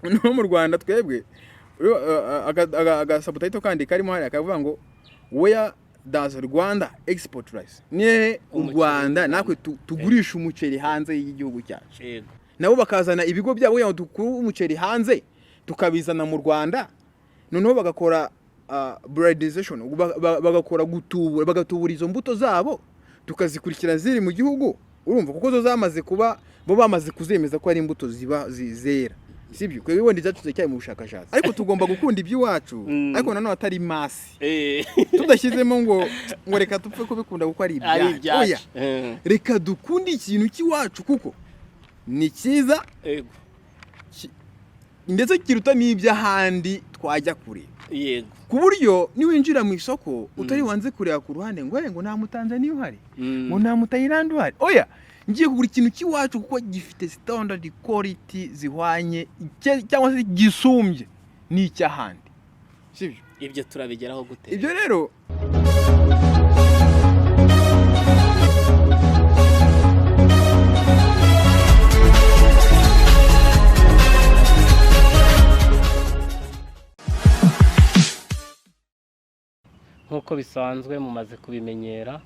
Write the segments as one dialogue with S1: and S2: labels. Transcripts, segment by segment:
S1: No mu Rwanda twebwe agasubtitle kandi karimo hariya kavuga ngo "Where does Rwanda export rice?" Ni hehe u
S2: Umuceri
S1: Rwanda
S2: w'u
S1: natwe tugurisha umuceri hanze y'igihugu cyacu? Nabo bakazana ibigo byabo kugira ngo dukure umuceri hanze tukabizana mu Rwanda, noneho bagakora hybridization, bagakora gutubura, bagatubura izo mbuto zabo, tukazikurikira ziri mu gihugu. Urumva, kuko zo zamaze kuba, bo bamaze kuzemeza ko ari imbuto ziba zera, sibyo? Twebwe wenda izacu ziracyari mu bushakashatsi, ariko tugomba gukunda iby'iwacu, ariko nanone atari mass, tudashyizemo ngo reka dupfe kubikunda kuko ari
S2: ari
S1: ibyacu. Oya,
S2: ibyacu.
S1: Reka dukunde ikintu cy'iwacu kuko ni cyiza, ndetse kiruta n'iby'ahandi twajya kure, ku buryo niwinjira mu isoko utari wanze kureba ku ruhande ngo "Eh, ngo nta Mutanzaniya uhari, ngo nta Mutayilandi uhari." Oya, ngiye kugura ikintu cy'iwacu kuko gifite standard quality zihwanye cyangwa se gisumbye n'icy'ahandi, sibyo?
S2: Ibyo turabigeraho gute?
S1: Ibyo rero
S2: Nk'uko bisanzwe mumaze kubimenyera,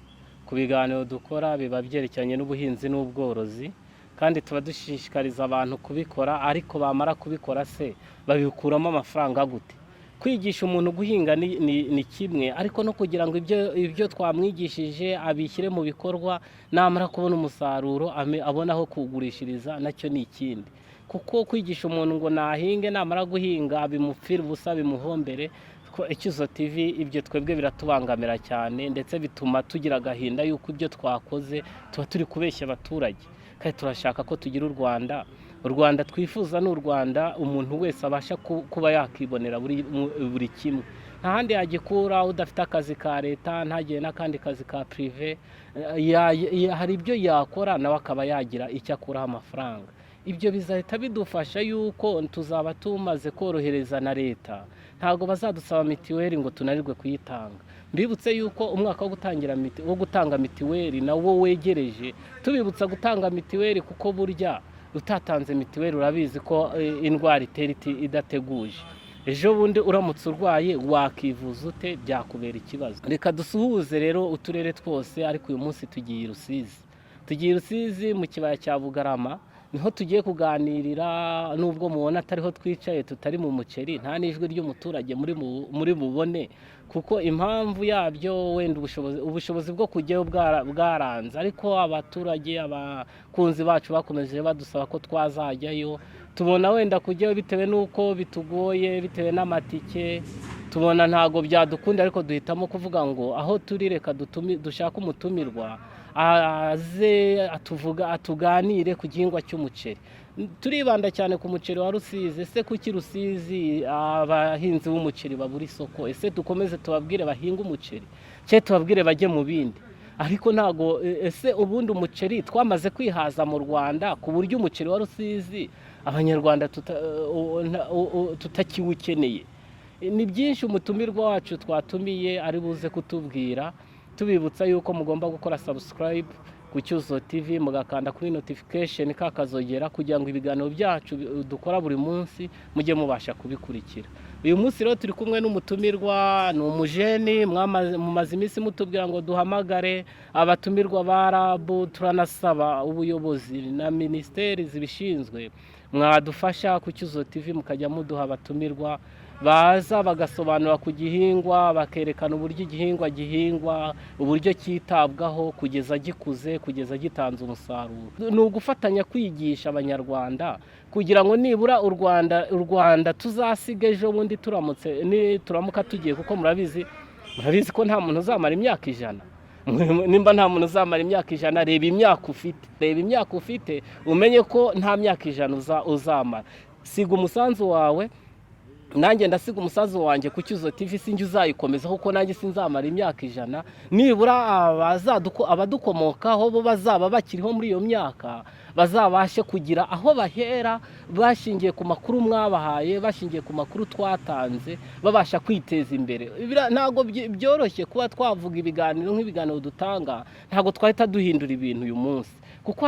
S2: ku biganiro dukora biba byerekeranye n'ubuhinzi n'ubworozi, kandi tuba dushishikariza abantu kubikora. Ariko bamara kubikora se babikuramo amafaranga gute? Kwigisha umuntu guhinga ni kimwe, ariko no kugira ngo ibyo twamwigishije abishyire mu bikorwa, namara kubona umusaruro abone aho kuwugurishiriza, nacyo ni ikindi. Kuko kwigisha umuntu ngo nahinge, namara guhinga bimupfira ubusa, bimuhombere. Ko Icyuzo TV, ibyo twebwe biratubangamira cyane, ndetse bituma tugira agahinda yuko ibyo twakoze tuba turi kubeshya abaturage. Kandi turashaka ko tugira u Rwanda. U Rwanda twifuza ni u Rwanda umuntu wese abasha kuba yakibonera buri kimwe, nta handi yagikura. Udafite akazi ka leta, ntagire n'akandi kazi ka privé, hari ibyo yakora nawe akaba yagira icyo akuraho amafaranga. Ibyo bizahita bidufasha yuko tuzaba tumaze korohereza na leta, ntabwo bazadusaba mitiweli ngo tunanirwe kuyitanga. Mbibutse yuko umwaka wo gutanga mitiweli nawo wegereje. Tubibutsa gutanga mitiweli, kuko burya utatanze mitiweli urabizi ko indwara itera idateguje. Ejo bundi uramutse urwaye wakivuza ute? Byakubera ikibazo. Reka dusuhuze rero uturere twose, ariko uyu munsi tugiye i Rusizi. Tugiye i Rusizi mu kibaya cya Bugarama, niho tugiye kuganirira. Nubwo mubona atariho twicaye, tutari mu muceri, nta n'ijwi ry'umuturage muri bubone, kuko impamvu yabyo wenda ubushobozi bwo kujyayo bwaranze. Ariko abaturage, abakunzi bacu bakomeje badusaba ko twazajyayo. Tubona wenda kujyayo bitewe n'uko bitugoye, bitewe n'amatike, tubona ntabwo byadukunda, ariko duhitamo kuvuga ngo aho turi reka dushake umutumirwa aze atuvuga, atuganire ku gihingwa cy'umuceri. Turibanda cyane ku muceri wa Rusizi. Ese kuki Rusizi abahinzi b'umuceri babura isoko? Ese dukomeze tubabwire bahinge umuceri, cyangwa tubabwire bajye mu bindi? Ariko ntago ese ubundi umuceri twamaze kwihaza mu Rwanda ku buryo umuceri wa Rusizi Abanyarwanda tutakiwukeneye? Ni byinshi umutumirwa wacu twatumiye ari buze kutubwira. Tubibutsa yuko mugomba gukora subscribe ku Cyuzuzo TV, mugakanda kuri notification kakazogera, kugira ngo ibiganiro byacu dukora buri munsi mujye mubasha kubikurikira. Uyu munsi rero turi kumwe n'umutumirwa, ni umujeni. Mumaze iminsi mutubwira ngo duhamagare abatumirwa ba RAB. Turanasaba ubuyobozi na minisiteri zibishinzwe, mwadufasha ku Cyuzuzo TV mukajya muduha abatumirwa baza bagasobanura ku gihingwa, bakerekana uburyo igihingwa gihingwa, uburyo cyitabwaho kugeza gikuze, kugeza gitanze umusaruro. Ni ugufatanya kwigisha Abanyarwanda kugira ngo nibura u Rwanda tuzasiga ejo bundi turamutse turamuka tugiye, kuko murabizi ko nta muntu uzamara imyaka 100. Nimba nta muntu uzamara imyaka 100, reba imyaka ufite, reba imyaka ufite umenye ko nta myaka 100 uzamara. Siga umusanzu wawe, nanjye ndasiga umusanzu wanjye ku Cyuzuzo TV. Sinjye uzayikomeza, kuko nanjye sinzamara imyaka 100. Nibura abadukomokaho bo bazaba bakiriho muri iyo myaka bazabashe kugira aho bahera bashingiye ku makuru mwabahaye, bashingiye ku makuru twatanze, babasha kwiteza imbere. Ntabwo byoroshye kuba twavuga ibiganiro nk'ibiganiro dutanga, ntabwo twahita duhindura ibintu uyu munsi, kuko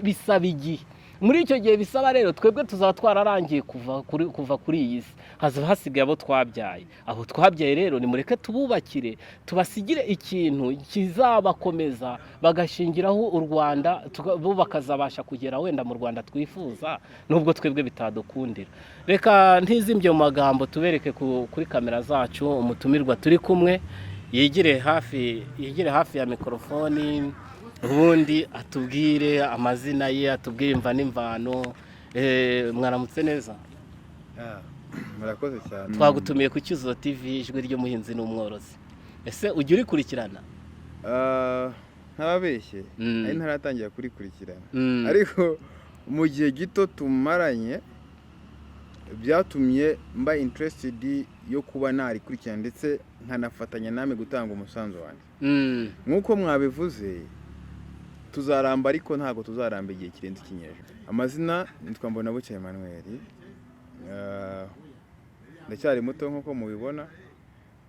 S2: bisaba igihe. Muri icyo gihe bisaba rero, twebwe tuzaba twararangiye kuva kuri iyi si, hazaba hasigaye abo twabyaye. Abo twabyaye rero, nimureke tububakire, tubasigire ikintu kizabakomeza, bagashingiraho u Rwanda, bo bakazabasha kugera wenda mu Rwanda twifuza, nubwo twebwe bitadukundira. Reka ntizimbye mu magambo, tubereke kuri kamera zacu umutumirwa turi kumwe. Yigire hafi ya mikorofoni, ubundi atubwire amazina ye, atubwire imva n'imvano. Mwaramutse neza?
S1: Murakoze cyane.
S2: Twagutumiye ku Cyuzuzo TV, ijwi ry'umuhinzi n'umworozi. Ese ujya urikurikirana?
S1: Ntababeshye, nari ntaratangira kurikurikirana, ariko mu gihe gito tumaranye byatumye mba interested yo kuba narikurikirana, ndetse nkanafatanya namwe gutanga umusanzu wanjye. Nk'uko mwabivuze, tuzaramba, ariko ntabwo tuzaramba igihe kirenze ikinyejana. Amazina nitwa Mbonabucya Emmanuel. Ndacyari muto nk'uko mubibona,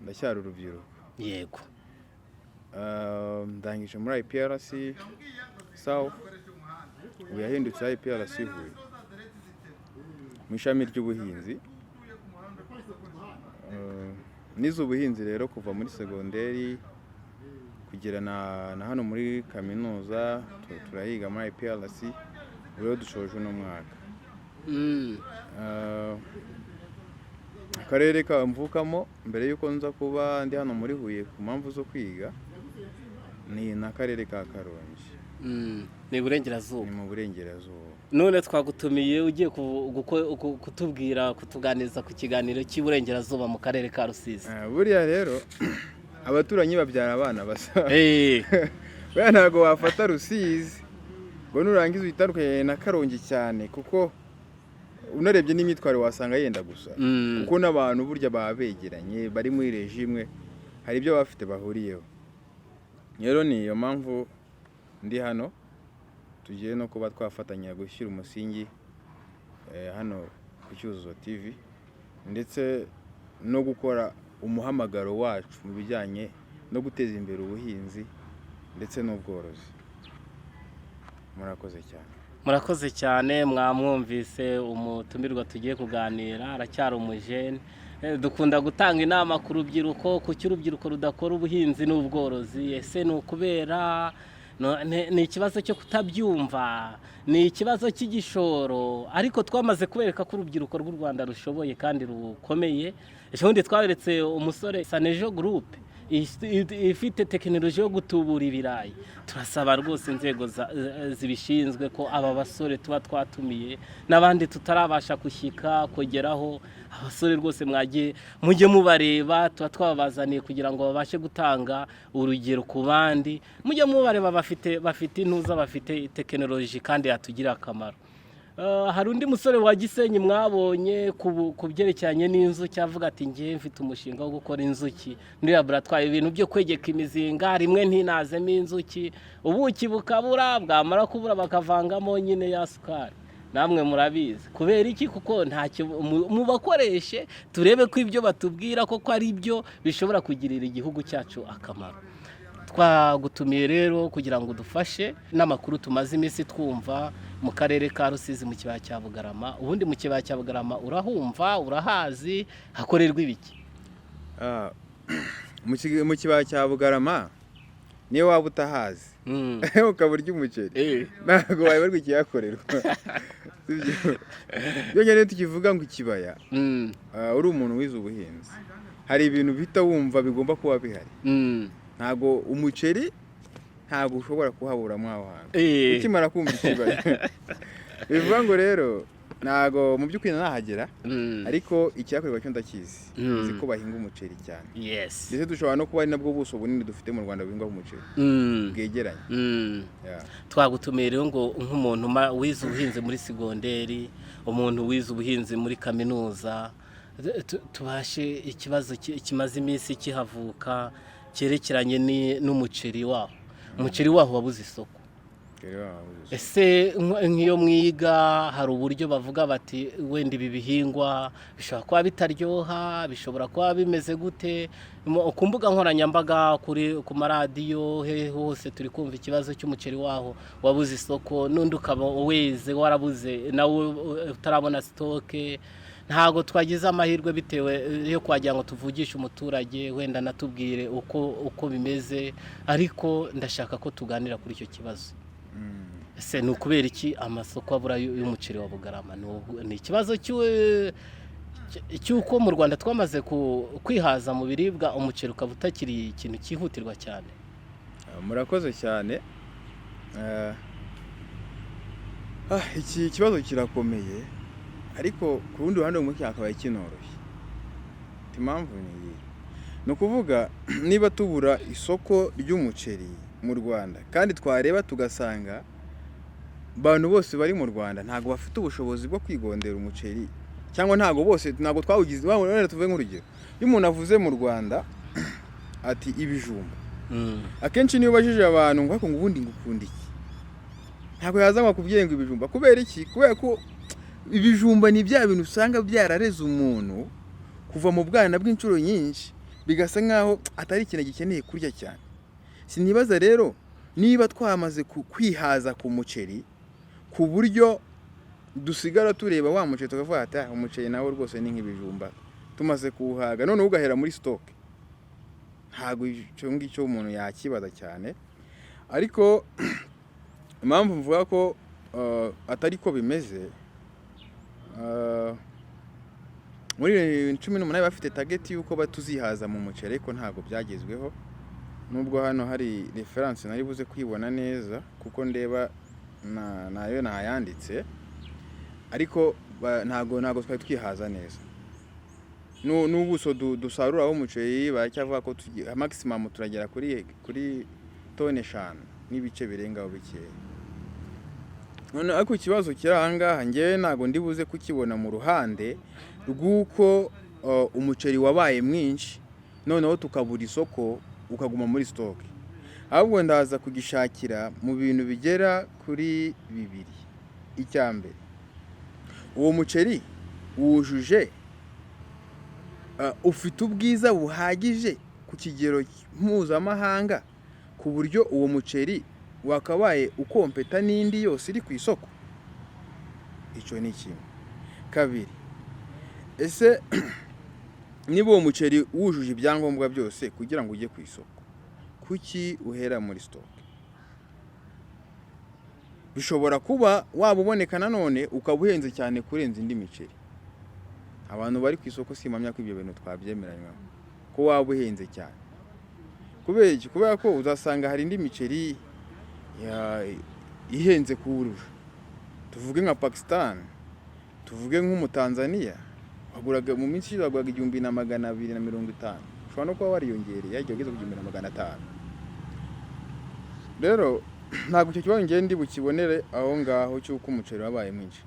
S1: ndacyari urubyiruko. Ndangije muri IPRC South, ubu yahindutse IPRC Huye, mu ishami ry'ubuhinzi. Nize ubuhinzi rero kuva muri segonderi kugera na hano muri kaminuza, turayiga muri IPRC. Ubu rero dushoje uno mwaka. Akarere ka mvukamo mbere y'uko nza kuba ndi hano muri Huye ku mpamvu zo kwiga ni n'akarere ka Karongi.
S2: Ni iburengerazuba.
S1: Ni mu burengerazuba.
S2: None twagutumiye ugiye kutubwira, kutuganiriza ku kiganiro cy'iburengerazuba mu karere ka Rusizi.
S1: Buriya rero abaturanyi babyara abana basa. Buriya ntabwo wafata Rusizi ngo nurangiza uyitandukanye na Karongi cyane, kuko unarebye n'imyitwarire wasanga yenda gusa, kuko n'abantu burya baba begeranye, bari muri région imwe, hari ibyo baba bafite bahuriyeho. Rero ni iyo mpamvu ndi hano, tugiye no kuba twafatanya gushyira umusingi hano ku Cyuzuzo TV, ndetse no gukora umuhamagaro wacu mu bijyanye no guteza imbere ubuhinzi ndetse n'ubworozi. Murakoze cyane.
S2: Murakoze cyane. Mwamwumvise umutumirwa tugiye kuganira, aracyari umujene. Dukunda gutanga inama ku rubyiruko. Kuki urubyiruko rudakora ubuhinzi n'ubworozi? Ese ni ukubera ni ikibazo cyo kutabyumva, ni ikibazo cy'igishoro? Ariko twamaze kubereka ko urubyiruko rw'u Rwanda rushoboye kandi rukomeye. Ejo bundi twaberetse umusore Sanejo Group ifite tekinoloji yo gutubura ibirayi. Turasaba rwose inzego zibishinzwe ko aba basore tuba twatumiye n'abandi tutarabasha gushyika kugeraho, abasore rwose mwagiye mujye mubareba, tuba twabazaniye kugira ngo babashe gutanga urugero ku bandi. Mujye mubareba, bafite intuza, bafite tekinoloji kandi yatugirira akamaro. Hari undi musore wa Gisenyi mwabonye ku byerekeranye n'inzuki, avuga ati: "Ngiye mfite umushinga wo gukora inzuki muri laboratwari, ibintu byo kwegeka imizinga, rimwe ntinazemo inzuki, ubuki bukabura, bwamara kubura bakavangamo nyine ya sukari." Namwe murabizi kubera iki? Kuko ntacyo mubakoreshe, turebe ko ibyo batubwira koko ari byo bishobora kugirira igihugu cyacu akamaro. Twagutumiye rero kugira ngo udufashe n'amakuru tumaze iminsi twumva mu karere ka Rusizi, mu kibaya cya Bugarama. Ubundi mu kibaya cya Bugarama urahumva, urahazi, hakorerwa ibiki?
S1: Mu kibaya cya Bugarama, niyo waba utahazi ukaba urya umuceri, ntabwo wayoberwa ikihakorerwa. Sibyo? Byonyine tukivuga ngo ikibaya, uri umuntu wize ubuhinzi, hari ibintu bihita wumva bigomba kuba bihari. Ntabwo umuceri, ntabwo ushobora kuhaburamo aho hantu ukimara kumva ikibaya. Bivuga ngo rero ntabwo mu by'ukuri nahagera, ariko ikihakorerwa cyo ndakizi. Nzi ko bahinga umuceri cyane, ndetse dushobora no kuba ari nabwo buso bunini dufite mu Rwanda buhingwaho umuceri bwegeranye. Yeah.
S2: Twagutumiye rero ngo nk'umuntu wize ubuhinzi muri segonderi, umuntu wize ubuhinzi muri kaminuza, tubashe ikibazo kimaze iminsi kihavuka cyerekeranye n'umuceri waho. Umuceri waho wabuze isoko.
S1: Wabuze.
S2: Ese nk'iyo mwiga hari uburyo bavuga bati wenda ibi bihingwa bishobora kuba bitaryoha, bishobora kuba bimeze gute? Ku mbuga nkoranyambaga, ku maradiyo, hehe hose turi kumva ikibazo cy'umuceri waho wabuze isoko, n'undi ukaba weze warabuze nawe utarabona stock. Ntabwo twagize amahirwe bitewe yo kugira ngo tuvugishe umuturage wenda anatubwire uko bimeze, ariko ndashaka ko tuganira kuri icyo kibazo. Ese ni ukubera iki amasoko abura y'umuceri wa Bugarama? Ni ikibazo cy'uko mu Rwanda twamaze kwihaza mu biribwa, umuceri ukaba utakiri ikintu cyihutirwa cyane?
S1: Murakoze cyane. Iki kibazo kirakomeye, ariko ku rundi ruhande rumwe cyakabaye kinoroshye. Impamvu ni iyi: ni ukuvuga niba tubura isoko ry'umuceri mu Rwanda, kandi twareba tugasanga abantu bose bari mu Rwanda ntabwo bafite ubushobozi bwo kwigondera umuceri, cyangwa ntabwo bose, ntabwo twawugize. Wenda tuvuge nk'urugero, iyo umuntu avuze mu Rwanda ati ibijumba, akenshi niyo ubajije abantu ngo ariko ngo ubundi ngo ukunda iki, ntabwo yaza ngo akubwire ngo ibijumba. Kubera iki? Kubera ko ibijumba ni bya bintu usanga byarareze umuntu kuva mu bwana bw'inshuro nyinshi, bigasa nkaho atari ikintu gikeneye kurya cyane. Sinibaza rero niba twamaze kwihaza ku muceri ku buryo dusigara tureba wa muceri tukavuga ati: "Ah, umuceri nawe rwose ni nk'ibijumba, tumaze kuwuhaga," noneho ugahera muri stock. Ntabwo icyo ngicyo umuntu yakibaza cyane. Ariko impamvu mvuga ko atari ko bimeze, muri 2018 bafite target y'uko batuzihaza mu muceri, ariko ntabwo byagezweho, nubwo hano hari reference nari buze kwibona neza kuko ndeba nayo nayanditse, ariko ntabwo twari twihaza neza. N'ubuso dusaruraho umuceri baracyavuga ko maximum turagera kuri tone 5 n'ibice birengaho bikeya. None ariko ikibazo kiri aha ngaha, njyewe ntabwo ndi buze kukibona mu ruhande rw'uko umuceri wabaye mwinshi noneho tukabura isoko ukaguma muri stock, ahubwo ndaza kugishakira mu bintu bigera kuri bibiri. Icya mbere, uwo muceri wujuje, ufite ubwiza buhagije ku kigero mpuzamahanga ku buryo uwo muceri wakabaye ukompeta n'indi yose iri ku isoko? Icyo ni kimwe. Kabiri, ese niba uwo muceri wujuje ibyangombwa byose kugira ngo ujye ku isoko, kuki uhera muri stock? Bishobora kuba waba uboneka nanone ukaba uhenze cyane kurenza indi miceri. Abantu bari ku isoko simpamya ko ibyo bintu twabyemeranywaho ko waba uhenze cyane. Kubera iki? Kubera ko uzasanga hari indi miceri ihenze kuwurusha. Tuvuge nka Pakistan, tuvuge nk'Umutanzaniya waguraga mu minsi ishize waguraga 1250, ushobora no kuba wariyongereye, yagiye ugeze ku 1500. Rero ntabwo icyo kibazo ngende bukibonere aho ngaho cy'uko umuceri wabaye mwinshi,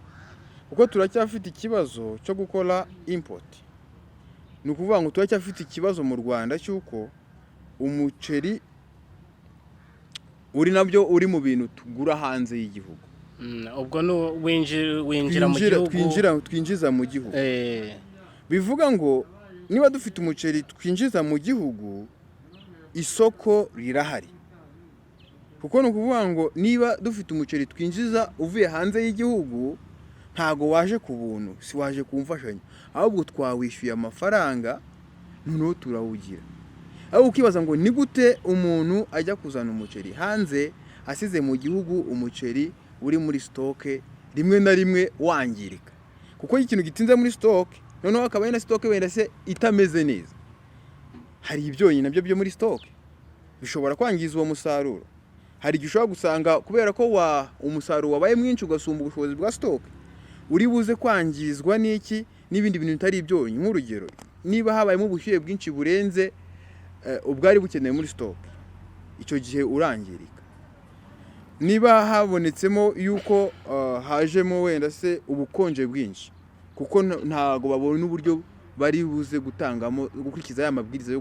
S1: kuko turacyafite ikibazo cyo gukora import. Ni ukuvuga ngo turacyafite ikibazo mu Rwanda cy'uko umuceri uri nabyo uri mu bintu tugura hanze y'igihugu.
S2: Ubwo ni winjira mu gihugu.
S1: Twinjiza mu gihugu. Bivuga ngo niba dufite umuceri twinjiza mu gihugu, isoko rirahari, kuko ni ukuvuga ngo niba dufite umuceri twinjiza uvuye hanze y'igihugu, ntago waje ku buntu, si waje ku mfashanyo, ahubwo twawishyuye amafaranga noneho turawugira. Ahubwo ukibaza ngo ni gute umuntu ajya kuzana umuceri hanze asize mu gihugu umuceri uri muri stock, rimwe na rimwe wangirika, kuko iyo ikintu gitinze muri stock, noneho akaba ari na stock wenda se itameze neza, hari ibyonnyi nabyo byo muri stock bishobora kwangiza uwo musaruro. Hari igihe ushobora gusanga kubera ko wa umusaruro wabaye mwinshi ugasumba ubushobozi bwa stock, uri buze kwangizwa n'iki? N'ibindi bintu bitari ibyonnyi. Nk'urugero, niba habayemo ubushyuhe bwinshi burenze ubwari bukenewe muri stock, icyo gihe urangirika. Niba habonetsemo yuko hajemo wenda se ubukonje bwinshi, kuko ntago babona uburyo bari buze gutangamo gukurikiza ya mabwiriza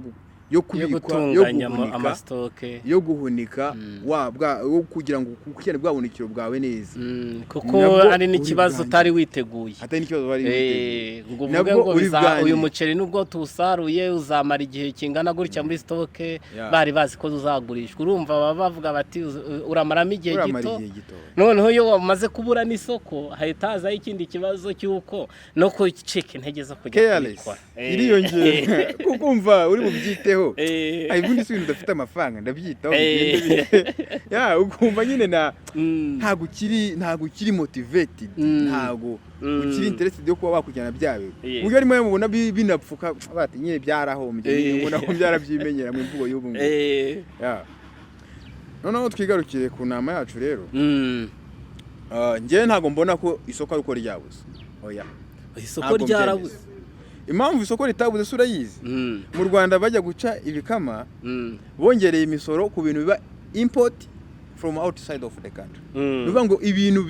S1: yo yo
S2: Yo
S1: kubikwa, yo
S2: gutunganya
S1: guhunika,
S2: amastock.
S1: yo guhunika wa bwa yo kugira ngo ukurikirane bwa buhunikiro bwawe neza.
S2: Kuko
S1: Nabwo
S2: ari
S1: uri
S2: n'ikibazo
S1: bwangize.
S2: utari witeguye.
S1: Atari n'ikibazo bari biteguye.
S2: Ngo uvuge
S1: Nabwo
S2: ngo
S1: uri bwangize.
S2: Uyu muceri nubwo tuwusaruye uzamara igihe kingana gutya muri stock, bari bazi ko uzagurishwa. Urumva baba bavuga bati uramaramo igihe
S1: Uramara
S2: gito.
S1: igihe gito.
S2: Noneho iyo wamaze kubura n'isoko, hahita hazaho ikindi kibazo cy'uko no gucika intege zo kujya
S1: Careless
S2: kubikora.
S1: Iriyongera kuko umva uri bubyiteho. Ay, ubundi si ibintu udafite amafaranga ndabyitaho, bigende bite? Ya, ukumva nyine na ntabwo ukiri motivated, ntabwo ukiri interested yo kuba wakujyana bya bintu. Uburyo rimwe mubona binapfuka bati nyine byarahombye, nyine mubona ko byarabyimenyera mu mvugo y'ubu ngubu. Ya. Noneho twigarukire ku nama yacu rero. Ah, njyewe ntabwo mbona ko isoko ari uko ryabuze, oya.
S2: Isoko
S1: Ntabwo
S2: ryarabuze.
S1: mbyemeza. Impamvu isoko ritabuze se urayizi? Mu Rwanda bajya guca ibikama, bongereye imisoro ku bintu biba import from outside of the country. Ni ukuvuga ngo ibintu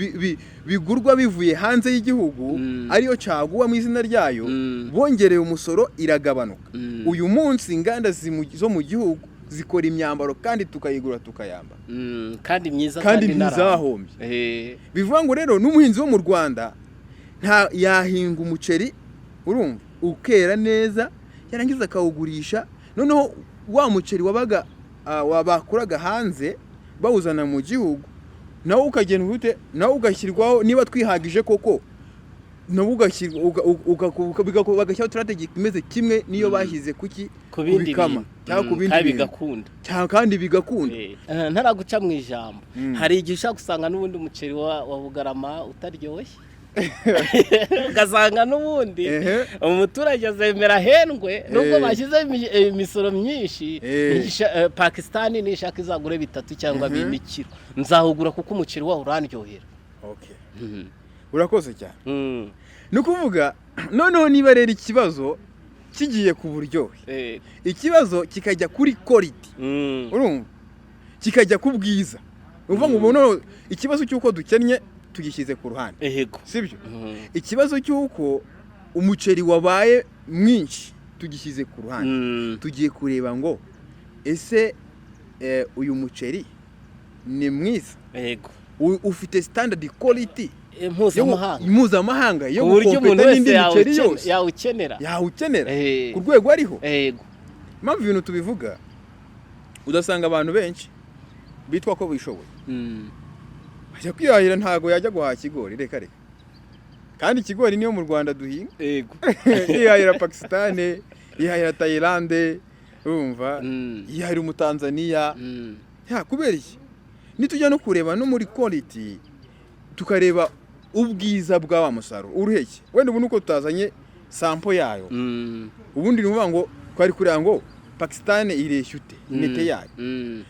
S1: bigurwa bivuye hanze y'igihugu, ariyo caguwa mu izina ryayo, bongereye umusoro iragabanuka. Uyu munsi inganda zo mu gihugu zikora imyambaro kandi tukayigura tukayambara.
S2: Kandi myiza.
S1: Kandi
S2: inaramba.
S1: ntizahombye. Bivuga ngo rero n'umuhinzi wo mu Rwanda nta yahinga umuceri, urumva, ukera neza, yarangiza akawugurisha. Noneho wa muceri wabaga bakuraga hanze bawuzana mu gihugu, nawo ukagenda ute? Nawo ugashyirwaho, niba twihagije koko, nawo ugashyirwa bagashyiraho strategy imeze kimwe niyo bashyize kuki?
S2: Ku bindi
S1: bikama
S2: bintu.
S1: Cyangwa ku bindi
S2: Kandi
S1: bintu.
S2: bigakunda.
S1: Cyangwa kandi bigakunda.
S2: Ntaraguca mu ijambo, hari igihe ushobora gusanga n'ubundi umuceri wa Bugarama utaryoshye, ugasanga n'ubundi umuturage azemera ahendwe nubwo bashyizeho imisoro myinshi. Pakisitani nishaka izagure bitatu cyangwa 4 kiro, nzawugura kuko umuceri wawo urandyohera.
S1: Okay. Urakoze cyane. Ni ukuvuga noneho niba rero ikibazo kigiye ku buryohe, ikibazo kikajya kuri quality, urumva, kikajya ku bwiza, ni ukuvuga ngo ubu noneho ikibazo cy'uko dukennye tugishyize ku ruhande. Sibyo? Ikibazo cy'uko umuceri wabaye mwinshi tugishyize ku ruhande. Tugiye kureba ngo ese uyu muceri ni mwiza, ufite standard quality
S2: Mpuzamahanga,
S1: mpuzamahanga yo
S2: ku buryo umuntu
S1: gukompeta
S2: wese
S1: n'indi miceri yose
S2: yawukenera.
S1: Yawukenera ku rwego ariho. Impamvu ibintu tubivuga, udasanga abantu benshi bitwa ko bishoboye bajya kwihahira, ntabwo yajya guhaha ikigori, reka reka, kandi ikigori niyo mu Rwanda duhinga. Yihahira Pakisitani, yihahira Tayilande, urumva, yihahira Umutanzaniya. Ya, kubera iki? Nitujya no kureba no muri quality, tukareba ubwiza bwa wa musaruro uruheke, wenda ubu nuko tutazanye sample yayo, ubundi ni ukuvuga ngo twari kureba ngo Pakisitani ireshya ute intete yayo,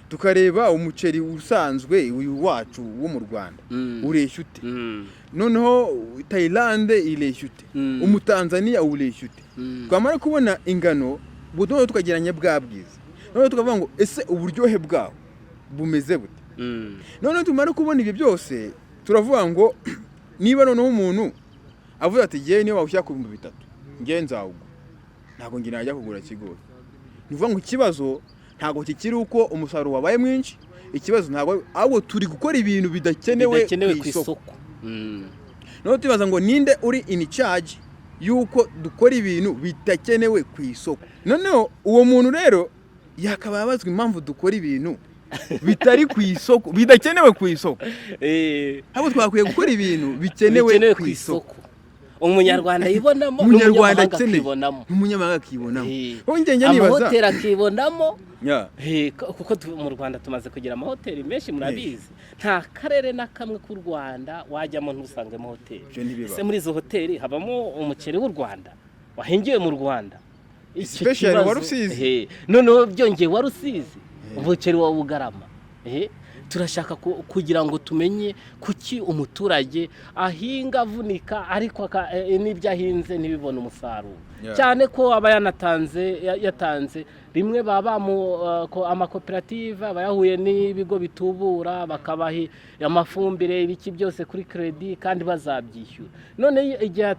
S1: tukareba umuceri usanzwe uyu wacu wo mu Rwanda ureshya ute, noneho Tayilande ireshya ute, Umutanzaniya ureshya ute. Twamara kubona ingano, ubwo noneho tukageranya bwa bwiza, noneho tukavuga ngo ese uburyohe bwawo bumeze bute? Noneho tumara kubona ibyo byose, turavuga ngo niba noneho umuntu avuze ati ngewe niyo wawushyira ku 3000 ngewe nzawugura, ntabwo njye najya kugura ikigori. Ni ukuvuga ngo ikibazo ntabwo kikiri uko umusaruro wabaye mwinshi, ikibazo ntabwo ahubwo turi gukora ibintu bidakenewe
S2: bidakenewe
S1: ku
S2: ku
S1: isoko.
S2: isoko.
S1: Noneho tubaza ngo ninde uri in charge yuko dukora ibintu bidakenewe ku isoko? Noneho uwo muntu rero yakabaye abazwa impamvu dukora ibintu bitari ku isoko, bidakenewe ku isoko. Ahubwo twakwiye gukora ibintu bikenewe
S2: bikenewe
S1: ku isoko,
S2: umunyarwanda yibonamo,
S1: umunyarwanda
S2: n'umunyamahanga
S1: akeneye,
S2: akibonamo.
S1: N'umunyamahanga akibonamo. Wowe njye nibaza
S2: Amahoteli akibonamo. Kuko mu Rwanda tumaze kugira amahoteli menshi, murabizi, nta karere na kamwe k'u Rwanda wajyamo ntusangemo hoteli.
S1: Ibyo ntibibaho.
S2: Ese muri izo hoteli habamo umuceri w'u Rwanda wahingiwe mu Rwanda? Icyo
S1: Especially wa Rusizi.
S2: Noneho byongeye wa Rusizi, umuceri wa Bugarama. Turashaka kugira ngo tumenye kuki umuturage ahinga avunika, ariko n'ibyo ahinze ntibibone umusaruro, cyane ko aba yanatanze yatanze rimwe, baba amakoperative aba yahuye n'ibigo bitubura, bakabaha amafumbire, ibiki byose kuri crédit, kandi bazabyishyura. None igihe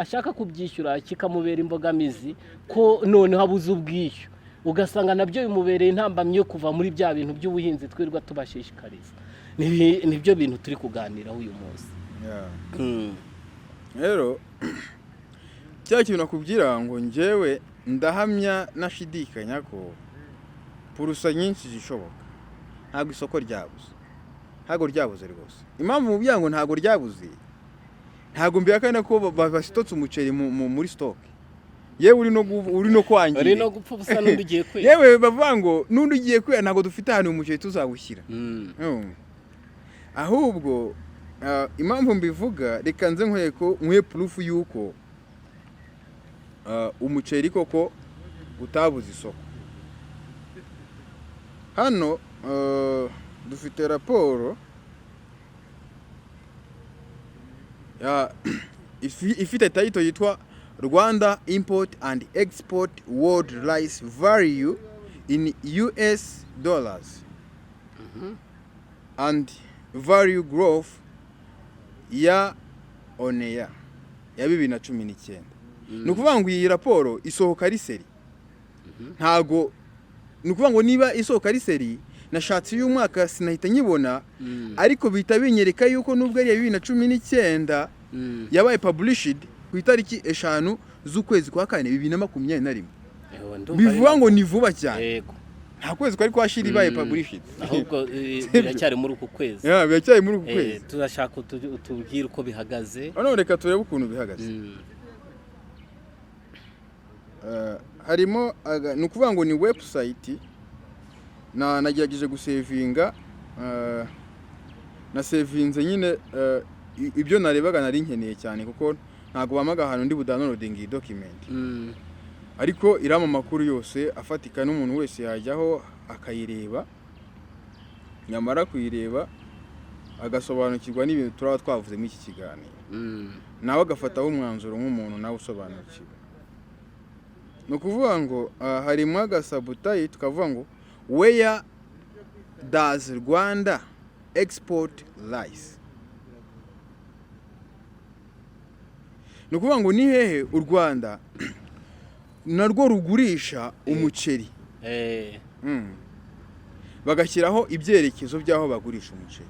S2: ashaka kubyishyura kikamubera imbogamizi, ko noneho abuze ubwishyu. Ugasanga nabyo bimubereye intambamyi yo kuva muri bya bintu by'ubuhinzi twirirwa tubashishikariza. Nibyo bintu turi kuganiraho uyu munsi.
S1: Rero cya kintu nakubwira ngo njyewe ndahamya nashidikanya ko pourcent nyinshi zishoboka, ntabwo isoko ryabuze, ntabwo ryabuze rwose. Impamvu mu ngo ntabwo ryabuze, ntabwo mbihakana ko basitotse umuceri muri stock, yewe uri no kwangirika.
S2: Uri no gupfa ubusa n'undi ugiye kwera.
S1: Yewe, bavuga ngo n'undi ugiye kwera, ntabwo dufite ahantu umuceri tuzawushyira. Ahubwo impamvu mbivuga, reka nze nkwereke ko nkwiye proof y'uko umuceri koko utabuze isoko. Hano dufite raporo ifite title yitwa "Rwanda Import and Export World Rice Value in US Dollars and Value Growth Year on Year" ya 2019. Ni ukuvuga ngo iyi raporo isohoka ari série. Ntago ni ukuvuga ngo niba isohoka ari série, nashatse uyu mwaka sinahita nyibona, ariko bihita binyereka yuko nubwo ari iya 2019, yabaye published ku itariki 5 z'ukwezi kwa kane 2021.
S2: Ewe, ndumva ari
S1: Bivuga ngo ni vuba cyane. Nta kwezi kwari kwashira ibaye published.
S2: Ahubwo biracyari muri uku kwezi.
S1: Yeah, biracyari muri uku kwezi.
S2: Turashaka utubwire uko bihagaze.
S1: Noneho reka turebe ukuntu bihagaze. Harimo ni ukuvuga ngo ni website na nagerageje gusevinga, na sevinze nyine ibyo narebaga nari nkeneye cyane, kuko ntabwo bamaga ahantu ndi budownloading iyi document, ariko irama amakuru yose afatika n'umuntu wese yajyaho akayireba, nyamara kuyireba agasobanukirwa n'ibintu turaba twavuze muri iki kiganiro, nawe agafataho umwanzuro nk'umuntu nawe usobanukiwe. Ni ukuvuga ngo harimo agasubtitle tukavuga ngo "Where does Rwanda export rice?" Ni ukuvuga ngo ni hehe u Rwanda narwo rugurisha umuceri? Bagashyiraho ibyerekezo by'aho bagurisha umuceri.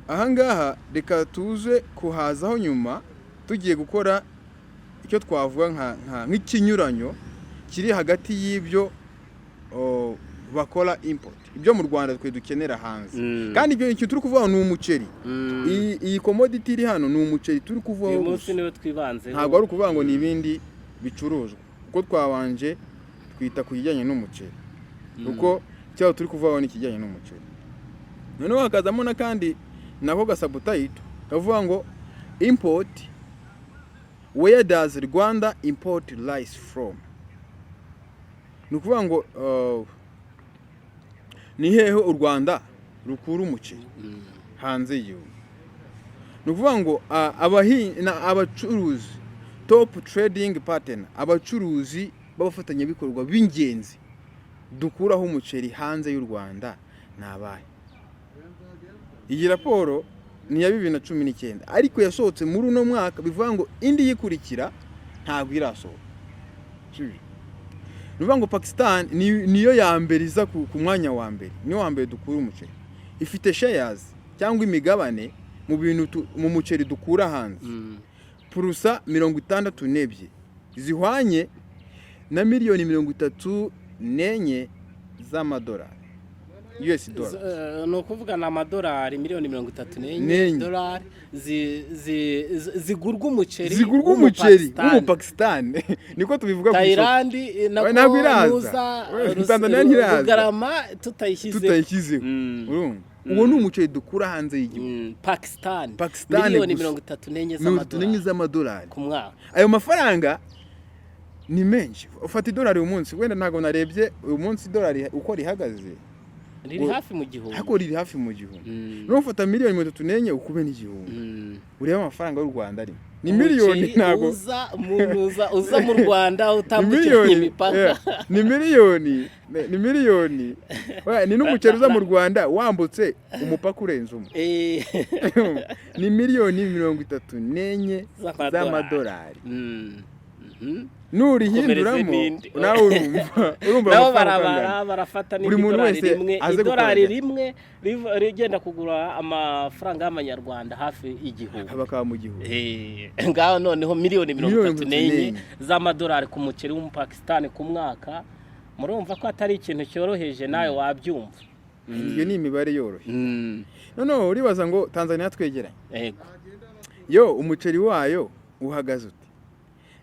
S1: Ahangaha reka tuze kuhazaho nyuma, tugiye gukora icyo twavuga nk'ikinyuranyo kiri hagati y'ibyo bakora import, ibyo mu Rwanda twe dukenera hanze. Kandi ibyo ikintu turi kuvuga ni umuceri. Iyi commodity iri hano ni umuceri turi kuvugaho
S2: Uyu munsi
S1: gusa.
S2: niwe twibanzeho.
S1: Ntabwo ari ukuvuga ngo ni ibindi bicuruzwa, kuko twabanje twita ku kijyanye n'umuceri, kuko icyaho turi kuvugaho ni ikijyanye n'umuceri. Noneho hakazamo n'akandi nako gasubtitle kavuga ngo "Import, where does Rwanda import rice from?" Ni ukuvuga ngo ni hehe u Rwanda rukura umuceri hanze y'igihugu? Ni ukuvuga ngo abacuruzi, top trading partner, abacuruzi b'abafatanyabikorwa b'ingenzi dukuraho umuceri hanze y'u Rwanda ni abahe? Iyi raporo ni iya 2019, ariko yasohotse muri uno mwaka, bivuga ngo indi yikurikira ntabwo irasohoka. Sibyo? Ni ukuvuga ngo Pakistan niyo ya mbere iza ku mwanya wa mbere, niyo wa mbere dukura umuceri. Ifite shares cyangwa imigabane mu bintu mu muceri dukura hanze pourcent 62, zihwanye na miliyoni 34 z'amadolari, US dollars.
S2: Ni ukuvuga ni amadolari miliyoni 34
S1: N'enye.
S2: Dolari zigurwa umuceri
S1: Zigurwa umuceri
S2: w'Umupakistani.
S1: w'Umupakistani, niko tubivuga ku isoko.
S2: Tayilandi nako
S1: Ntabwo iraza.
S2: Nuza
S1: We, Tanzania ntiraza.
S2: Rugarama tutayishyizeho.
S1: Tutayishyizeho. Urumva, uwo ni umuceri dukura hanze y'igihugu.
S2: Pakistan.
S1: Pakistan
S2: miliyoni
S1: gusa.
S2: 34
S1: 34
S2: z'amadolari
S1: z'amadolari
S2: ku mwaka.
S1: Ayo mafaranga ni menshi. Ufata idolari uyu munsi, wenda ntabwo narebye uyu munsi idolari uko rihagaze,
S2: Riri hafi mu 1000.
S1: Ariko riri hafi mu 1000. Nufata miliyoni 34 ukube n'1000, urebe amafaranga y'u Rwanda arimo, ni miliyoni
S2: Umuceri
S1: ntabwo
S2: uza mu Rwanda
S1: ni
S2: utambukiranya
S1: miliyoni
S2: imipaka.
S1: Yeah, ni miliyoni. Oya, ni n'umuceri uza mu Rwanda wambutse umupaka urenze umwe. Ni miliyoni 34
S2: Z'amadolari.
S1: z'amadolari. Nurihinduramo
S2: Komereze n'indi.
S1: nawe urumva
S2: Nabo
S1: amafaranga
S2: barabara
S1: angana.
S2: barafata
S1: Buri muntu
S2: n'idolari
S1: wese
S2: rimwe,
S1: aze gukora
S2: idolari
S1: ibye.
S2: rimwe rigenda kugura amafaranga y'amanyarwanda hafi 1000.
S1: Bakaba mu gihugu.
S2: Ngaho noneho miliyoni mirongo
S1: Miliyoni
S2: itatu n'enye
S1: 34
S2: z'amadolari ku muceri w'umupakisitani ku mwaka. Murumva ko atari ikintu cyoroheje, nawe wabyumva.
S1: Iyo ni imibare yoroshye. Noneho uribaza ngo Tanzania twegeranye, yo umuceri wayo uhagaze ute?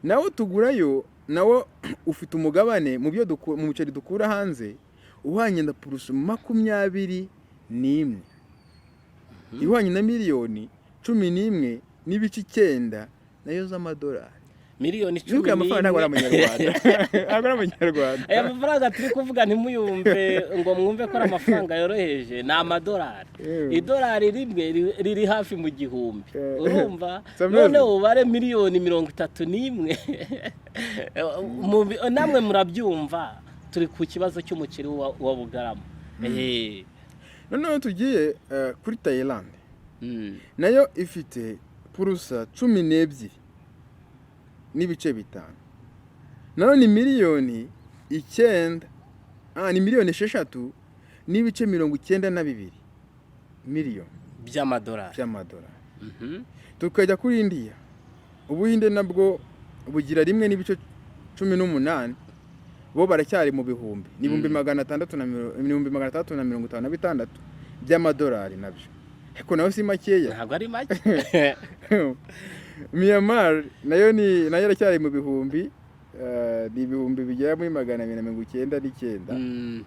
S1: Nawo tugurayo, nawo ufite umugabane mu byo mu muceri dukura hanze uhwanye na pourcent 21, ihwanye na miliyoni 11.9 nayo z'amadolari.
S2: Miliyoni cumi
S1: Nuko aya mafaranga ntabwo ari
S2: n'imwe.
S1: amanyarwanda, ntabwo ari amanyarwanda.
S2: Aya mafaranga turi kuvuga, ntimuyumve ngo mwumve ko ari amafaranga yoroheje, ni amadolari. Idolari rimwe riri hafi mu 1000. Urumva?
S1: It's amazing.
S2: Noneho ubare miliyoni 31. Namwe murabyumva, turi ku kibazo cy'umuceri wa Bugarama.
S1: Noneho tugiye kuri Thailand, nayo ifite pourcent 12.5, nayo ni miliyoni 9, ni miliyoni 6.92 miliyoni
S2: by'amadolari.
S1: By'amadolari. Tukajya kuri Indiya. Ubuhinde nabwo bugira 1.18, bo baracyari mu bihumbi, ni ibihumbi magana atandatu na 656,000 by'amadolari nabyo, ariko nayo si makeya.
S2: Ntabwo ari make.
S1: Myanmar nayo ni nayo iracyari mu bihumbi, ni ibihumbi bigera muri 299.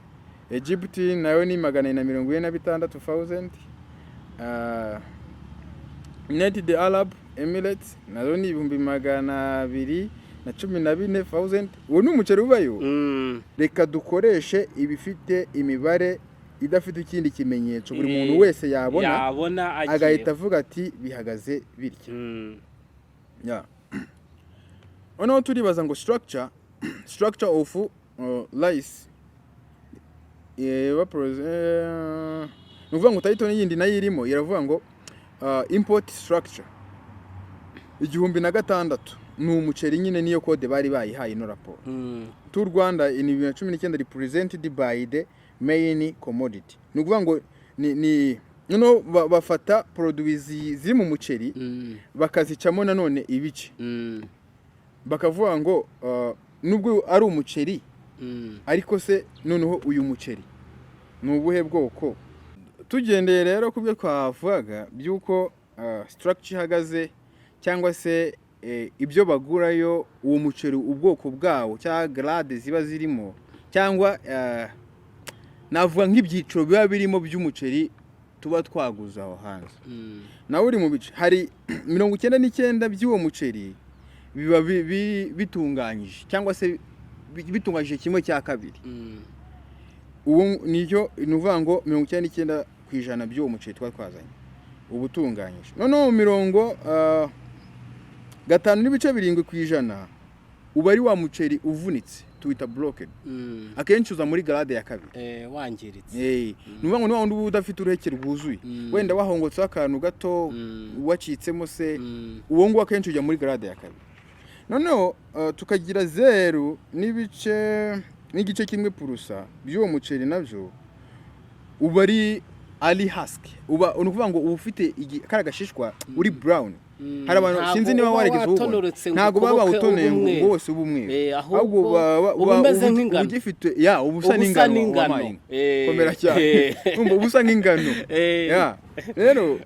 S1: Egypt nayo ni 446 thousand. United Arab Emirates nazo ni 214,000 thousand. Uwo ni umuceri ubayo. Reka dukoreshe ibifite imibare idafite ikindi kimenyetso, buri muntu wese yabona,
S2: yabona agiye
S1: agahita avuga ati bihagaze bitya. Yeah. Noneho turibaza ngo structure of rice ni ukuvuga ngo title yindi nayo irimo iravuga ngo import structure 1006 ni umuceri nyine, niyo code bari bayihaye ino raporo. To Rwanda in 2019 represented by the main commodity, ni ukuvuga ngo ni noneho bafata produits ziri mu muceri, bakazicamo nanone ibice, bakavuga ngo nubwo ari umuceri, ariko se noneho uyu muceri ni ubuhe bwoko? Tugendeye rero ku byo twavugaga by'uko structure ihagaze, cyangwa se ibyo bagurayo, uwo muceri ubwoko bwawo cyangwa grade ziba zirimo, cyangwa navuga nk'ibyiciro biba birimo by'umuceri tuba twaguze aho hanze, nawe uri mu bice, hari 99 by'uwo muceri biba bitunganyije, cyangwa se bitunganyije kimwe cya kabiri. Ubu nicyo ni ukuvuga ngo 99% by'uwo muceri tuba twazanye uba utunganyije. Noneho 5.7% uba ari wa muceri uvunitse, tuwita broken. Akenshi uza muri grade ya kabiri.
S2: Wangiritse.
S1: Ni ukuvuga ngo ni wa wundi uba udafite uruheke rwuzuye, wenda wahongotseho akantu gato, wacitsemo se. Uwo nguwo akenshi ujya muri grade ya kabiri. Noneho tukagira zeru n'ibice n'igice kimwe pourcent by'uwo muceri, nabyo uba ari husk, uba ni ukuvuga ngo uba ufite kariya gashishwa uri brown. Hari abantu,
S2: Ntabwo
S1: sinzi niba
S2: uba
S1: warigeze uwubona,
S2: watonorotse ngo
S1: ntabwo baba
S2: ukuboke
S1: bawutoneye
S2: ube
S1: ngo
S2: umweru.
S1: wose ube umweru.
S2: Ahubwo
S1: ahubwo
S2: uba
S1: uba
S2: umeze nk'ingano.
S1: Ugifite ya uba usa
S2: Uba usa
S1: n'ingano
S2: n'ingano.
S1: wabaye inka. Komera cyane. Urumva uba usa nk'ingano. Ya rero,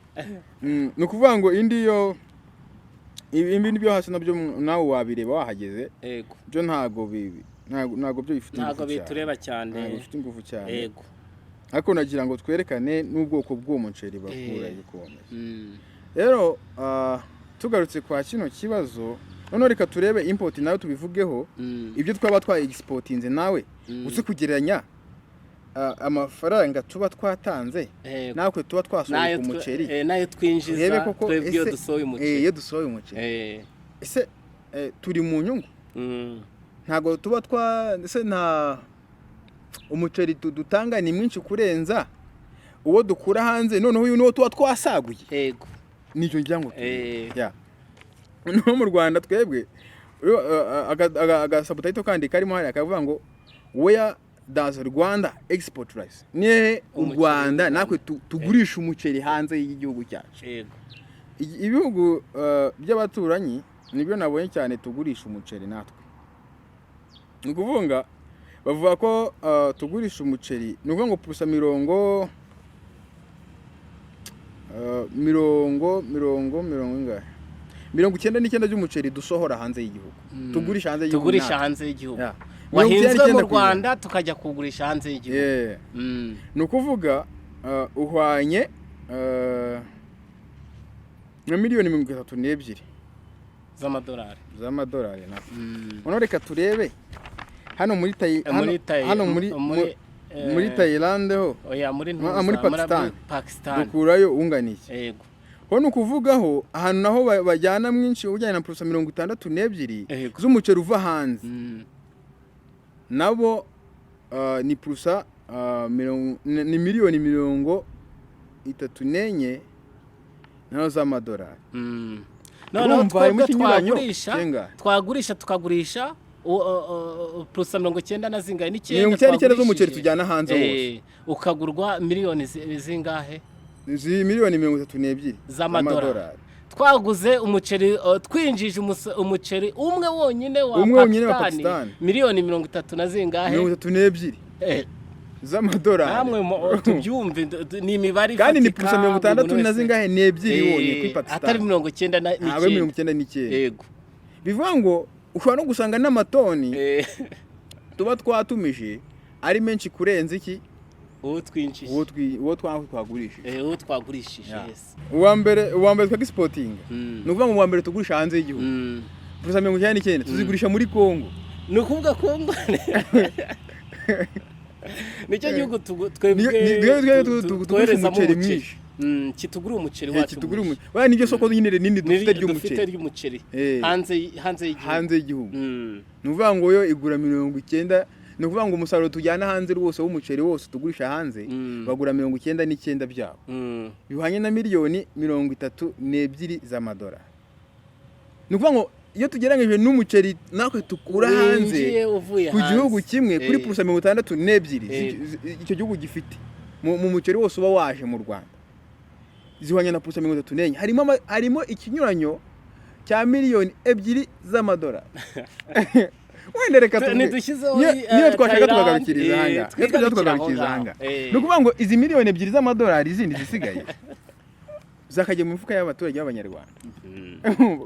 S1: ni ukuvuga ngo indi yo ibindi byo hasi nabyo nawe wabireba wahageze. Byo ntabwo ntabwo byo bifite
S2: Ntabwo
S1: ingufu cyane.
S2: bitureba cyane.
S1: Ntabwo bifite ingufu cyane. Ariko nagira ngo twerekane n'ubwoko bw'uwo muceri bakura uko bameze. Rero tugarutse kwa kino kibazo, noneho reka turebe import nawe tubivugeho, ibyo twaba twa exportinze nawe uzi kugereranya amafaranga tuba twatanze natwe tuba twasohoye
S2: Nayo
S1: ku muceri,
S2: nayo twinjiza
S1: turebe koko
S2: twebwe iyo
S1: ese
S2: dusohoye umuceri.
S1: Iyo dusohoye umuceri, ese turi mu nyungu? Ntabwo tuba twa ese nta umuceri dutanga ni mwinshi kurenza uwo dukura hanze, noneho uyu niwo tuba twasaguye. Nicyo ngira ngo turebe. Ya. Noneho mu Rwanda twebwe Aga subtitle kandi karimo hariya kavuga ngo "Where does Rwanda export rice?" Ni u
S2: Umuceri
S1: Rwanda
S2: w'u
S1: natwe tugurisha umuceri hanze y'igihugu cyacu. Ibihugu by'abaturanyi nibyo nabonye cyane tugurisha umuceri natwe. Ni ukuvuga bavuga ko tugurisha umuceri, ni ukuvuga ngo pusa mirongo ingahe, 99 by'umuceri dusohora hanze y'igihugu, tugurisha hanze y'igihugu
S2: Tugurisha
S1: natwe.
S2: hanze y'igihugu.
S1: Yeah.
S2: Wahinzwe mu
S1: 99%.
S2: Rwanda, tukajya kuwugurisha hanze y'igihugu.
S1: Yeah. Ni ukuvuga uhwanye na miliyoni 32
S2: z'amadolari.
S1: Z'amadolari nawe. Noneho reka turebe hano muri
S2: Muri
S1: hano muri Thailand ho.
S2: Oya, muri
S1: Ah,
S2: ntuza,
S1: muri Pakistan.
S2: Pakistan.
S1: Dukurayo ungana iki? Ho ni ukuvugaho ahantu naho bajyana mwinshi ujyanye na purusa 62 z'umuceri uva hanze. Nabo ni purusa ni miliyoni 34 nazo z'amadolari.
S2: Noneho
S1: Urumva harimo
S2: twebwe
S1: ikinyuranyo
S2: twagurisha
S1: kingahe?
S2: Twagurisha, tukagurisha purusa 90 na zingahe n'icyenda.
S1: 99 z'umuceri
S2: Twagurishije.
S1: tujyana hanze wose.
S2: Ukagurwa miliyoni zingahe?
S1: Zi miliyoni 32
S2: z'amadolari. Twaguze umuceri, twinjije umuceri umwe wonyine wa
S1: Umwe wonyine wa
S2: Pakistan,
S1: Pakistan.
S2: miliyoni 30 na zingahe?
S1: 32 z'amadolari.
S2: Namwe tubyumve, ni imibare
S1: Kandi ni
S2: ifatika,
S1: purusa mirongo
S2: buri
S1: itandatu
S2: muntu
S1: na
S2: wese.
S1: zingahe n'ebyiri wonyine kuri
S2: Atari
S1: Pakistan.
S2: 99.
S1: Ntabwo ari 99. Bivuga ngo ushobora no gusanga n'amatoni tuba twatumije ari menshi kurenza iki?
S2: Uwo twinjije.
S1: Uwo twagurishije.
S2: Uwo twagurishije.
S1: Yeah.
S2: Yes.
S1: Uwa mbere twexportinga, ni ukuvuga ngo uwa mbere tugurisha hanze y'igihugu, purusa 99 tuzigurisha muri Congo.
S2: Ni ukuvuga Kongo nicyo gihugu twebwe
S1: Twebwe tugurisha
S2: twoherezamo
S1: umuceri
S2: umuceri.
S1: mwinshi.
S2: Kitugura umuceri wacu
S1: Kitugura
S2: mwinshi.
S1: umuceri. Waya niryo soko nyine rinini dufite
S2: Dufite
S1: ry'umuceri
S2: ry'umuceri hanze y'igihugu.
S1: Hanze y'igihugu. Ni ukuvuga ngo yo igura 90, ni ukuvuga ngo umusaruro tujyana hanze rwose w'umuceri wose tugurisha hanze, bagura 99 byabo, bihwanye na miliyoni 32 z'amadolari. Ni ukuvuga ngo iyo tugereranyije n'umuceri natwe tukura hanze
S2: Winjiye uvuye
S1: ku gihugu
S2: hanze.
S1: kimwe kuri purusa 62 icyo gihugu gifite mu muceri wose uba waje mu Rwanda, zihwanye na purusa 34. Harimo ikinyuranyo cya miliyoni 2 z'amadolari. Wenda reka tuvuge
S2: Ntidushyizeho
S1: niyo twashaka
S2: Thailand,
S1: tukagarukiriza ahangaha, niyo twashaka
S2: twigarukire aho
S1: tukagarukiriza
S2: ngaho.
S1: ahangaha. Ni ukuvuga ngo izi miliyoni 2 z'amadolari zindi zisigaye zakajya mu mifuka y'abaturage b'abanyarwanda.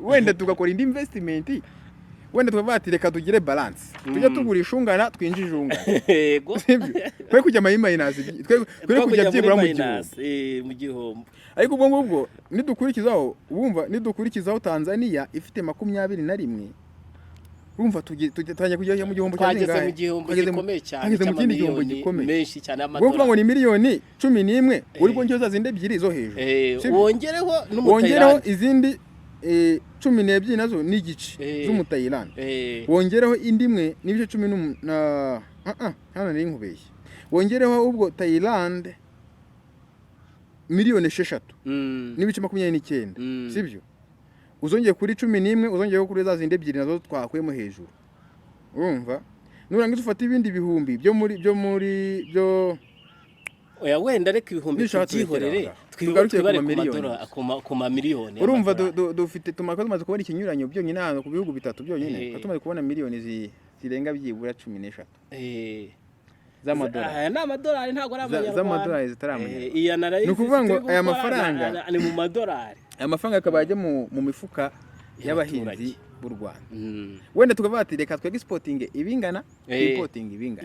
S1: Wenda tugakora indi investment, wenda tukavuga ati reka tugire balance, tujye tugurisha ungana, twinjije ungana. Sibyo? Twe kujya muri minus, twe kujya byibura mu gihombo.
S2: Mu gihombo.
S1: Ariko ubwo ngubwo nidukurikizaho, wumva, nidukurikizaho Tanzania ifite 21, urumva tutangiye kujya mu gihombo cya
S2: Twageze
S1: zingahe?
S2: mu gihombo gikomeye cyane.
S1: Twageze mu kindi gihombo
S2: Cy'amamiliyoni
S1: gikomeye.
S2: menshi cyane
S1: Ubwo kuvuga ngo
S2: y'amadolari.
S1: ni miliyoni 11 uri bwongereho za zindi ebyiri zo hejuru. Sibyo?
S2: Wongereho
S1: Wongereho
S2: n'umutayilandi.
S1: izindi 12 nazo n'igice z'umutayilandi. Wongereho indi imwe n'ibice cumi na hano nari nkubeshye. Wongereho ubwo Thailand miliyoni 6 n'ibice 29. Sibyo? Uzongeye kuri 11, uzongeyeho kuri za zindi ebyiri nazo twakuyemo hejuru, urumva nurangiza ufata ibindi bihumbi byo muri byo.
S2: Oya, wenda reka ibihumbi
S1: Nishaka
S2: tubyihorere.
S1: turekere aho ngaho. Tugarukire ku
S2: Twibare ku
S1: mamiliyoni.
S2: ku mamiliyoni
S1: Urumva
S2: y'amadolari.
S1: dufite tumaze kubona ikinyuranyo byonyine ahantu ku bihugu bitatu byonyine. Tumaze kubona miliyoni zirenga byibura 13 z'amadolari.
S2: Aya ni amadolari, ntabwo ari amanyarwanda.
S1: Z'amadolari zitari amanyarwanda.
S2: Iyi analysis
S1: Ni ukuvuga ngo
S2: turi
S1: aya
S2: gukora
S1: mafaranga-
S2: ni mu madolari.
S1: Aya mafaranga akaba ajya mu mifuka y'abahinzi
S2: Y'abaturage.
S1: b'u Rwanda. Wenda tukavuga ati reka twexportinge ibingana, twimportinge ibingana,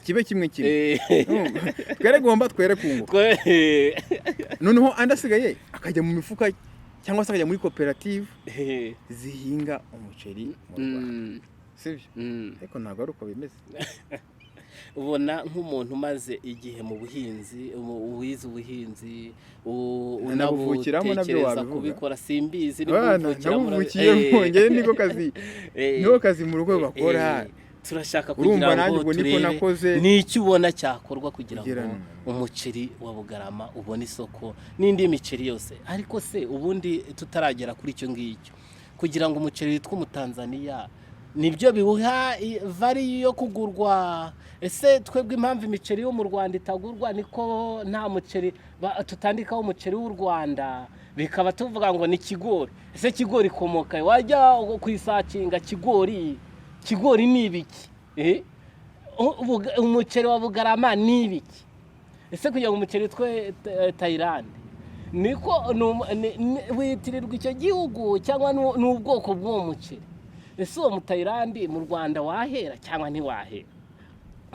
S1: kibe kimwe kimwe. Urumva? Twere guhomba, twere kunguka. Noneho andi asigaye akajya mu mifuka cyangwa se akajya muri koperative zihinga umuceri mu Rwanda. Sibyo? Ariko ntabwo ari uko bimeze.
S2: Ubona nk'umuntu umaze igihe mu buhinzi, wize ubuhinzi,
S1: Nabuvukiramo nabyo
S2: unabutekereza
S1: wabivuga.
S2: kubikora, simbizi niba
S1: Abana
S2: ubuvukiramo
S1: nabuvukiyemo, njyewe niko kazi, niko kazi mu rugo bakora.
S2: Turashaka
S1: Urumva
S2: kugira
S1: nanjye
S2: ngo
S1: ubwo niko
S2: turebe
S1: nakoze.
S2: n'icyo ubona cyakorwa kugira
S1: Kugira
S2: ngo umuceri wa Bugarama ubone isoko n'indi miceri yose. Ariko se ubundi tutaragera kuri icyo ngicyo, kugira ngo umuceri witwa umutanzaniya Nibyo biwuha value yo kugurwa. Ese twebwe impamvu imiceri yo mu Rwanda itagurwa niko nta muceri tutandikaho umuceri w'u Rwanda, bikaba tuvuga ngo ni kigori. Ese kigori ikomoka he? Wajya kuyisearchinga, kigori, kigori ni ibiki? Eh? Umuceri wa Bugarama ni ibiki? Ese kugira ngo umuceri witwe Tayilande niko witirirwa icyo gihugu cyangwa ni ubwoko bw'uwo muceri? Ese uwo mutayilandi mu Rwanda wahera cyangwa ntiwahera?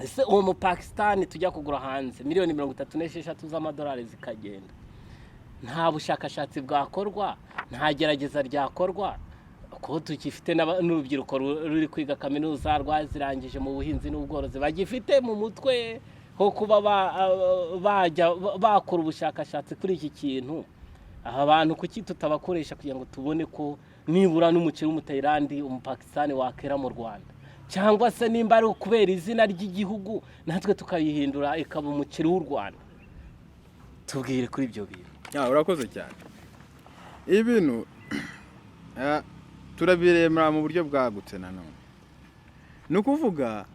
S2: Ese uwo mupakisitani tujya kugura hanze miliyoni 36 z'amadolari zikagenda, nta bushakashatsi bwakorwa, nta gerageza ryakorwa, ko tugifite n'urubyiruko ruri kwiga kaminuza, rwazirangije mu buhinzi n'ubworozi, bagifite mu mutwe ho kuba bajya bakora ubushakashatsi kuri iki kintu? Aba bantu kuki tutabakoresha kugira ngo tubone ko nibura n'umuceri w'umutayilandi, umupakisitani wakera mu Rwanda? Cyangwa se nimba ari ukubera izina ry'igihugu, natwe tukayihindura ikaba umuceri w'u Rwanda? Tubwire kuri ibyo bintu.
S1: Ya, urakoze cyane. Ibintu turabiremera mu buryo bwagutse. Nanone ni ukuvuga,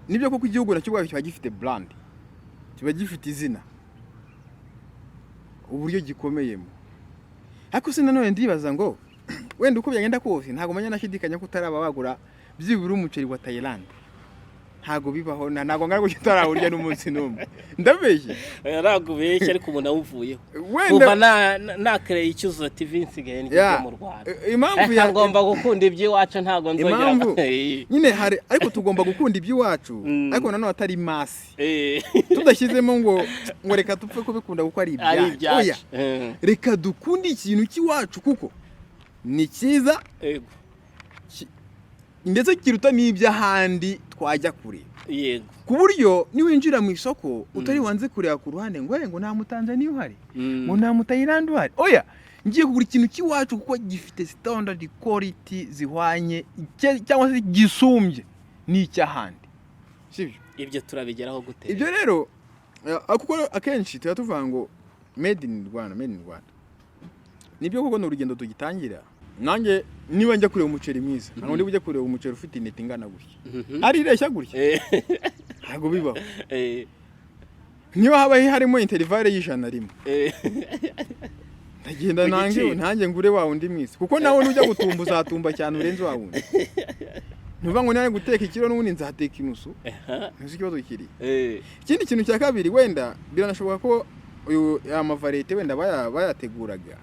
S1: nibyo koko igihugu nacyo ubwacyo kiba gifite brand, kiba gifite izina, uburyo gikomeyemo. Ariko se nanone ndibaza ngo wenda uko byagenda kose, ntabwo menya, nashidikanya ko utaraba wagura byibura umuceri wa Thailand. Ntabwo bibaho, ntabwo ngana gutyo utarawurya n'umunsi n'umwe. Ndabeshye?
S2: Oya, ntabwo ubeshya, ariko ubu nawuvuyeho.
S1: Wenda
S2: Kuva nakereye Icyuzuzo TV, nsigaye ndya
S1: Ya,
S2: mu Rwanda.
S1: Impamvu ya
S2: Ngomba gukunda iby'iwacu, ntabwo nzongera.
S1: Impamvu nyine hari, ariko tugomba gukunda iby'iwacu, ariko nanone atari mass, tudashyizemo ngo reka dupfe kubikunda kuko ari
S2: Ari
S1: ibyacu. Oya,
S2: ibyacu.
S1: Reka dukunde ikintu cy'iwacu kuko ni cyiza, ndetse kiruta n'iby'ahandi twajya kure, ku buryo niwinjira mu isoko utari wanze kureba ku ruhande ngo "Eh, ngo nta mutanzaniya uhari, ngo nta mutayilandi uhari. Oya, ngiye kugura ikintu cy'iwacu kuko gifite standard quality zihwanye cyangwa se gisumbye n'icy'ahandi." Sibyo?
S2: Ibyo turabigeraho gute?
S1: Ibyo rero, kuko akenshi tuba tuvuga ngo made in Rwanda, made in Rwanda. Nibyo koko ni urugendo tugitangira. Nanjye niba njya kureba umuceri mwiza, ntabwo ndi bujye kureba umuceri ufite intete ingana gutya, ari ireshya gutya. Ntabwo bibaho. Niba haba harimo intervalle y'ijana rimwe, ndagenda
S2: Ku
S1: nanjye
S2: giciro.
S1: Nanjye ngure wa wundi mwiza, kuko nawe nujya gutumba uzatumba cyane urenze wa wundi. Ntuvuga ngo nari guteka ikiro, n'ubundi nzateka inusu. Ntuzi ikibazo kiri. Ikindi kintu cya kabiri, wenda biranashoboka ko uyu aya mavariété wenda bayateguraga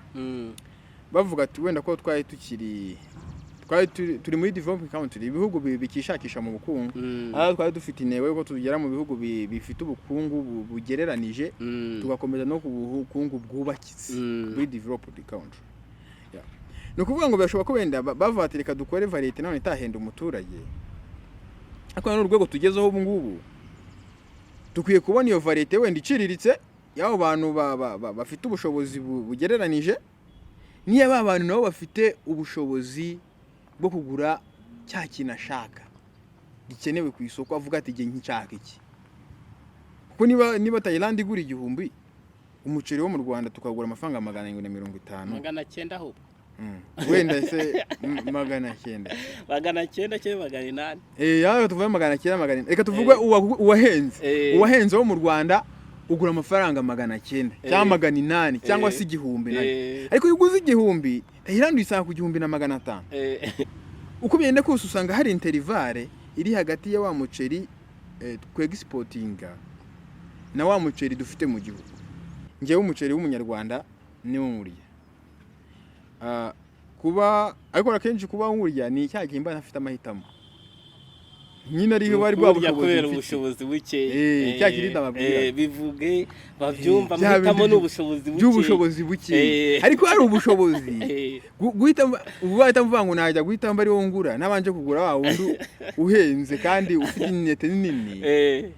S1: bavuga ati wenda ko twari tukiri, twari turi muri developing country, ibihugu bikishakisha mu bukungu, aho twari dufite intego yuko tugera mu bihugu bifite ubukungu bugereranije, tugakomeza no ku bukungu bwubakitse, muri developed country. Yeah. Ni ukuvuga ngo birashoboka ko wenda bavuga ati reka dukore variété none itahenda umuturage. Ariko nanone urwego tugezeho ubu ngubu, dukwiye kubona iyo variété wenda iciriritse y'abo bantu bafite ubushobozi bugereranije, niyo ba bantu nabo bafite ubushobozi bwo kugura cya kintu ashaka gikenewe ku isoko, avuga ati igihe nshaka iki. Kuko niba Thailand igura 1000, umuceri wo mu Rwanda tukagura amafaranga 750.
S2: 900 ahubwo.
S1: Wenda se 900.
S2: 900 cyangwa 800.
S1: Eh, yawe tuvuge 900, 400. Reka tuvuge uwahenze. Uwahenze wo mu Rwanda ugura amafaranga 900 cyangwa 800 cyangwa se 1000 nayo. Ariko iyo uguze 1000, Thailand uyisanga ku 1500. Uko bigenda kose, usanga hari intervalle iri hagati ya wa muceri twexportinga na wa muceri dufite mu gihugu. Njyewe umuceri w'umunyarwanda niwo nkurya. Ah, kuba ariko akenshi kuba nkurya ni icyaha gihe mba ntafite amahitamo nyine, ariho bari bwa
S2: Kurya
S1: bushobozi
S2: kubera
S1: mfite.
S2: Ubushobozi buke.
S1: Cya kindi ndababwira.
S2: Bivuge babyumva.
S1: Bya
S2: Amahitamo
S1: bindi
S2: ni ubushobozi buke.
S1: By'ubushobozi buke. Ariko hari ubushobozi, guhita ubu bahita mvuga ngo najya guhita mba ariwo ngura, nabanje kugura wa wundi uhenze kandi ufite intete nini,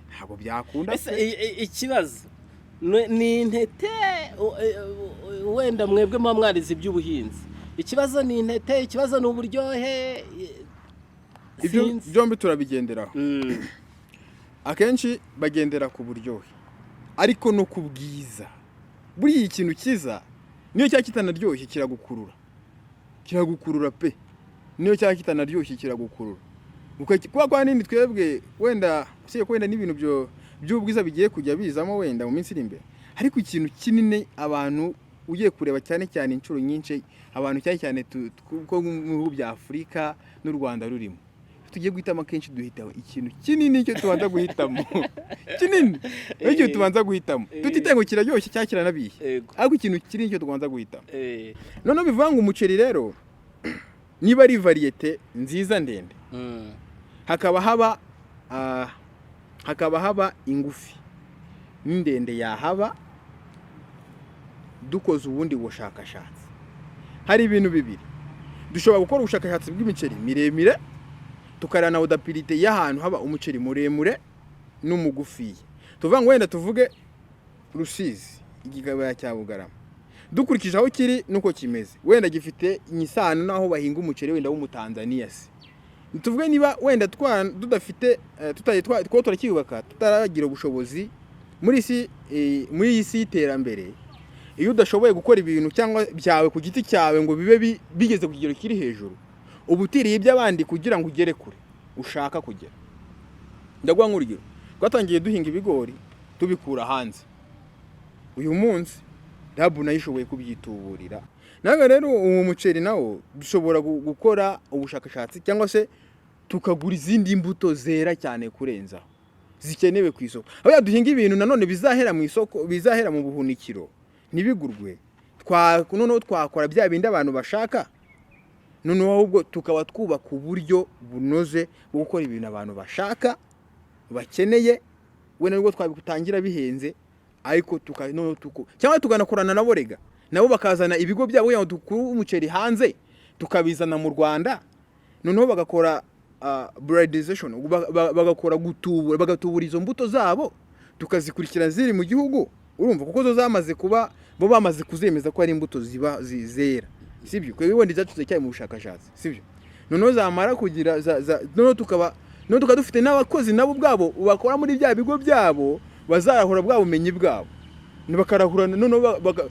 S1: ntabwo byakunda.
S2: Ese ikibazo ni intete? Wenda mwebwe muba mwarize iby'ubuhinzi, ikibazo ni intete, ikibazo ni uburyohe?
S1: Ibyo
S2: Sinzi.
S1: byombi turabigenderaho. Akenshi bagendera ku buryohe ariko no ku bwiza. Buriya ikintu cyiza niyo cyaba kitanaryoshye kiragukurura. Kiragukurura pe, niyo cyaba kitanaryoshye kiragukurura. Kuba kwa nini twebwe wenda usibye ko wenda n'ibintu byo by'ubwiza bigiye kujya bizamo wenda mu minsi iri imbere, ariko ikintu kinini abantu ugiye kureba cyane cyane inshuro nyinshi, abantu cyane cyane ko mu bihugu bya Afurika n'u Rwanda rurimo, iyo tugiye guhitamo akenshi duhitamo ikintu kinini. Icyo tubanza guhitamo kinini, icyo tubanza guhitamo tutitaye ngo kiraryoshye cyangwa kiranabiye, ariko ikintu kinini cyo tubanza guhitamo. Noneho bivuga ngo umuceri rero niba ari variété nziza ndende, hakaba haba ingufi n'indende yahaba, dukoze ubundi bushakashatsi, hari ibintu bibiri dushobora gukora: ubushakashatsi bw'imiceri miremire, tukareba na adaptabilité y'ahantu haba umuceri muremure n'umugufiya. Tuvuga ngo wenda tuvuge Rusizi, igikabaya cya Bugarama, dukurikije aho kiri nuko kimeze, wenda gifite isano n'aho bahinga umuceri wenda w'Umutanzaniya. Se tuvuge niba wenda tudafite tutari two turacyubaka, tutaragira ubushobozi muri iyi si y'iterambere, iyo udashoboye gukora ibintu cyangwa byawe ku giti cyawe ngo bibe bigeze ku kigero kiri hejuru, uba utiriye iby'abandi kugira ngo ugere kure ushaka kugera. Ndaguha nk'urugero: twatangiye duhinga ibigori tubikura hanze, uyu munsi RAB nayo ishoboye kubyituburira. Nawe rero uwo muceri nawo dushobora gukora ubushakashatsi cyangwa se tukagura izindi mbuto zera cyane kurenzaho zikenewe ku isoko. Aho duhinga ibintu nanone bizahera mu isoko, bizahera mu buhunikiro ntibigurwe, noneho twakora bya bindi abantu bashaka, noneho ahubwo tukaba twubaka uburyo bunoze bwo gukora ibintu abantu bashaka, bakeneye. Wenda nubwo twabitangira bihenze, ariko noneho cyangwa tukanakorana nabo rega, nabo bakazana ibigo byabo kugira ngo dukure umuceri hanze tukabizana mu Rwanda, noneho bagakora hybridization, bagakora gutubura, bagatubura izo mbuto zabo, tukazikurikira ziri mu gihugu. Urumva, kuko zo zamaze kuba, bo bamaze kuzemeza ko ari imbuto ziba zera, sibyo? Twebwe wenda izacu ziracyari mu bushakashatsi, sibyo? Noneho zamara kugira noneho tukaba dufite n'abakozi nabo ubwabo bakora muri bya bigo byabo, bazarahura bwa bumenyi bwabo, bakarahura, noneho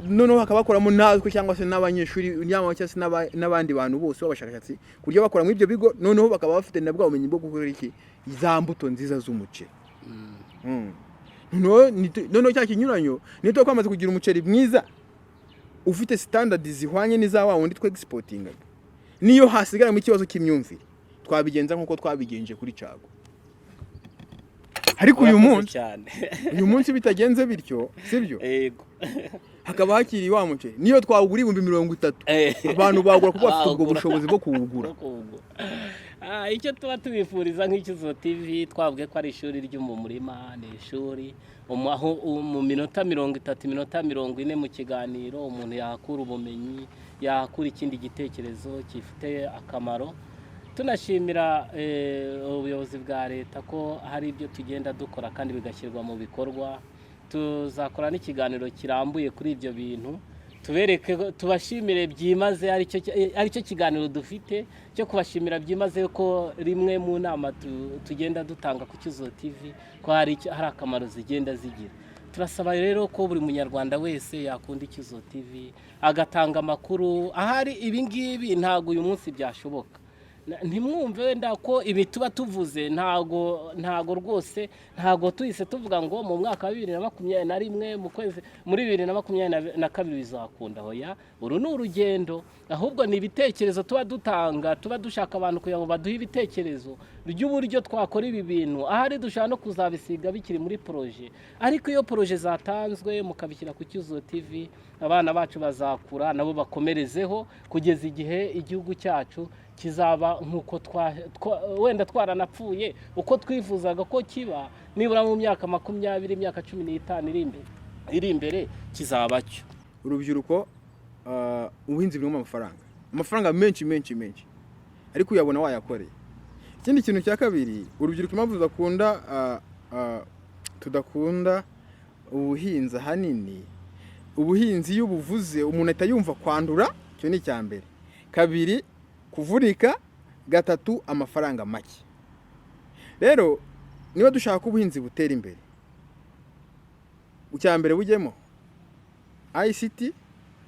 S1: noneho hakabakoramo natwe cyangwa se n'abanyeshuri cyangwa se n'abandi bantu bose b'abashakashatsi, ku buryo bakora muri ibyo bigo, noneho bakaba bafite na bwa bumenyi bwo gukora iki, za mbuto nziza z'umuceri. Noneho cya kinyuranyo, niyo tuba twamaze kugira umuceri mwiza ufite standard zihwanye n'iza wa wundi twe exportingaga, niyo hasigaramo ikibazo cy'imyumvire, twabigenza nk'uko twabigenje kuri caguwa. Ariko uyu
S2: Urakoze
S1: munsi
S2: cyane.
S1: Uyu munsi bitagenze bityo, sibyo?
S2: Yego.
S1: Hakaba hakiri wa muceri, niyo twawugura 30,000, abantu bagura kuko bafite ubwo
S2: Bagura.
S1: bushobozi bwo kuwugura.
S2: Bwo kuwugura. Icyo tuba tubifuriza nk'Icyuzuzo TV, twavuge ko ari ishuri ryo mu murima, ni ishuri aho mu minota 30, iminota 40 mu kiganiro, umuntu yahakura ubumenyi, yahakura ikindi gitekerezo gifite akamaro. Tunashimira ubuyobozi bwa leta ko hari ibyo tugenda dukora kandi bigashyirwa mu bikorwa. Tuzakora n'ikiganiro kirambuye kuri ibyo bintu, tubereke, tubashimire byimaze. Aricyo kiganiro dufite cyo kubashimira byimazeyo, ko rimwe mu nama tugenda dutanga ku Cyuzuzo TV, ko hari akamaro zigenda zigira. Turasaba rero ko buri munyarwanda wese yakunda Icyuzuzo TV, agatanga amakuru ahari. Ibi ngibi ntabwo uyu munsi byashoboka. Ntimwumve wenda ko ibi tuba tuvuze, ntago rwose, ntago tuhise tuvuga ngo mu mwaka wa 2021, mu kwezi, muri 2022 bizakunda. Hoya, uru ni urugendo, ahubwo ni ibitekerezo tuba dutanga, tuba dushaka abantu kugira ngo baduhe ibitekerezo by'uburyo twakora ibi bintu. Ahari dushobora no kuzabisiga bikiri muri projet, ariko iyo projet zatanzwe mukabishyira ku Cyuzuzo TV, abana bacu bazakura nabo bakomerezeho kugeza igihe igihugu cyacu kizaba nk'uko wenda twaranapfuye, uko twifuzaga ko kiba, nibura mu myaka 20, imyaka 15 iri imbere kizaba cyo.
S1: Urubyiruko, ubuhinzi burimo amafaranga, amafaranga menshi menshi menshi, ariko uyabona wayakoreye. Ikindi kintu cya kabiri, urubyiruko impamvu tudakunda ubuhinzi, ahanini ubuhinzi iyo ubuvuze umuntu ahita yumva kwandura. Icyo ni icya mbere. Kabiri, kuvunika. Gatatu, amafaranga make. Rero niba dushaka ko ubuhinzi butera imbere, icya mbere bujyemo ICT,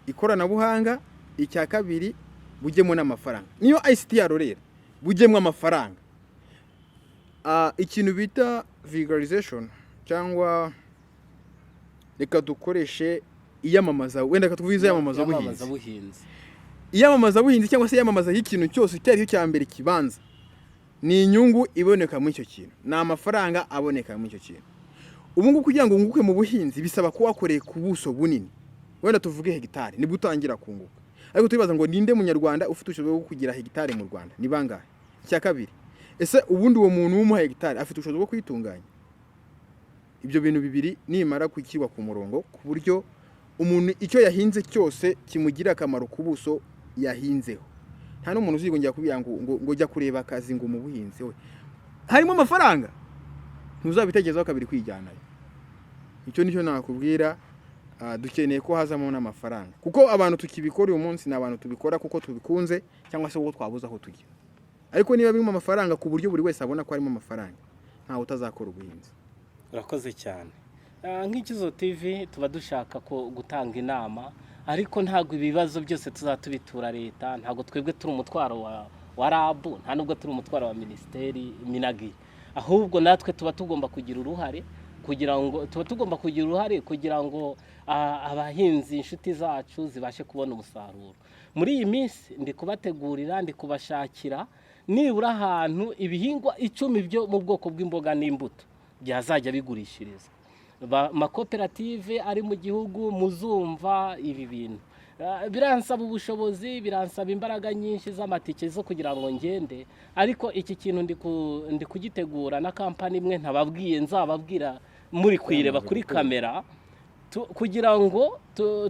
S1: ikoranabuhanga. Icya kabiri Bujyemo n'amafaranga. Niyo ICT yarorera, bujyemo amafaranga. Ikintu bita vulgarization, cyangwa reka dukoreshe iyamamaza, wenda reka tuvuge iyamamazabuhinzi.
S2: Iyamamazabuhinzi.
S1: Iyamamazabuhinzi cyangwa se iyamamaza y'ikintu cyose icyo ari cyo, cya mbere kibanza ni inyungu iboneka muri icyo kintu, ni amafaranga aboneka muri icyo kintu. Ubu ngubu kugira ngo wunguke mu buhinzi bisaba kuba wakoreye ku buso bunini, wenda tuvuge hegitari, nibwo utangira kunguka. Ariko turibaza ngo ninde munyarwanda ufite ubushobozi bwo kugira hegitari mu Rwanda? Ni bangahe? Icya kabiri, ese ubundi uwo muntu w'umuha hegitari afite ubushobozi bwo kuyitunganya? Ibyo bintu bibiri nimara gushyirwa ku murongo, ku buryo umuntu icyo yahinze cyose kimugirira akamaro ku buso yahinzeho, nta n'umuntu uzigongera kubwira ngo jya kureba akazi ngo mu buhinzi we harimo amafaranga, ntuzabitekerezaho kabiri kwijyanayo. Icyo nicyo nakubwira. Dukeneye ko hazamo n'amafaranga, kuko abantu tukibikora uyu munsi ni abantu tubikora kuko tubikunze cyangwa se kuko twabuze aho tujya. Ariko niba birimo amafaranga ku buryo buri wese abona ko harimo amafaranga, ntawe utazakora ubuhinzi.
S2: Urakoze cyane. Nk'ikizo TV tuba dushaka ko gutanga inama, ariko ntabwo ibibazo byose tuzatubitura leta. Ntabwo twebwe turi umutwaro wa RAB, nta nubwo turi umutwaro wa minisiteri MINAGRI. Ahubwo natwe tuba tugomba kugira uruhare kugira ngo tuba tugomba kugira uruhare kugira ngo abahinzi, inshuti zacu, zibashe kubona umusaruro. Muri iyi minsi ndi kubategurira, ndi kubashakira nibura ahantu ibihingwa 10 byo mu bwoko bw'imboga n'imbuto byazajya bigurishirizwa. Amakoperative ari mu gihugu, muzumva ibi bintu. Biransaba ubushobozi, biransaba imbaraga nyinshi z'amatike zo kugira ngo ngende, ariko iki kintu ndi kugitegura na kampani imwe ntababwiye, nzababwira muri kuyireba kuri kamera, kugira ngo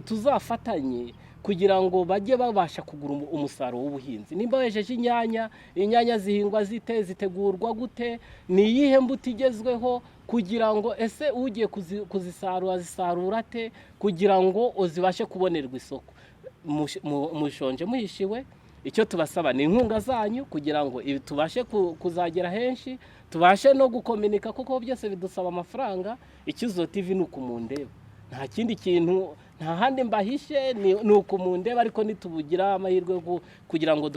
S2: tuzafatanye kugira ngo bajye babasha kugura umusaruro w'ubuhinzi. Nimba wejeje inyanya, inyanya zihingwa zite? Zitegurwa gute? Ni iyihe mbuto igezweho? Kugira ngo ese ugiye kuzisarura zisarura ate kugira ngo zibashe kubonerwa isoko? Mushonje muhishiwe. Icyo tubasaba ni inkunga zanyu kugira ngo ibi tubashe kuzagera henshi, tubashe no gukominika, kuko byose bidusaba amafaranga. Ikizo TV ni uku mundeba, nta kindi kintu, nta handi mbahishe, ni uku mundeba. Ariko nitubugira amahirwe yo kugira ngo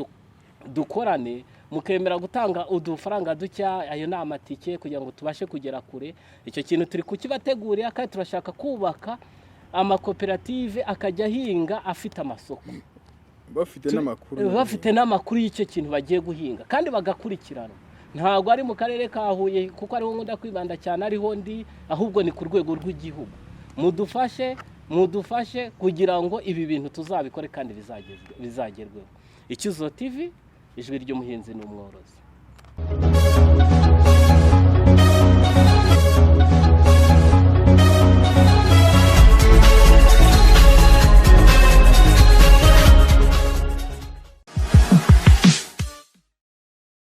S2: dukorane, mukemera gutanga udufaranga ducya, ayo ni amatike kugira ngo tubashe kugera kure. Icyo kintu turi kukibategurira, kandi turashaka kubaka amakoperative akajya ahinga afite amasoko,
S1: bafite n'amakuru,
S2: bafite n'amakuru y'icyo kintu bagiye guhinga kandi bagakurikirana. Ntabwo ari mu karere ka Huye kuko ariho nkunda kwibanda cyane, ariho ndi, ahubwo ni ku rwego rw'igihugu. Mudufashe, mudufashe kugira ngo ibi bintu tuzabikore kandi bizagerweho. Icyuzuzo TV, ijwi ry'umuhinzi n'umworozi.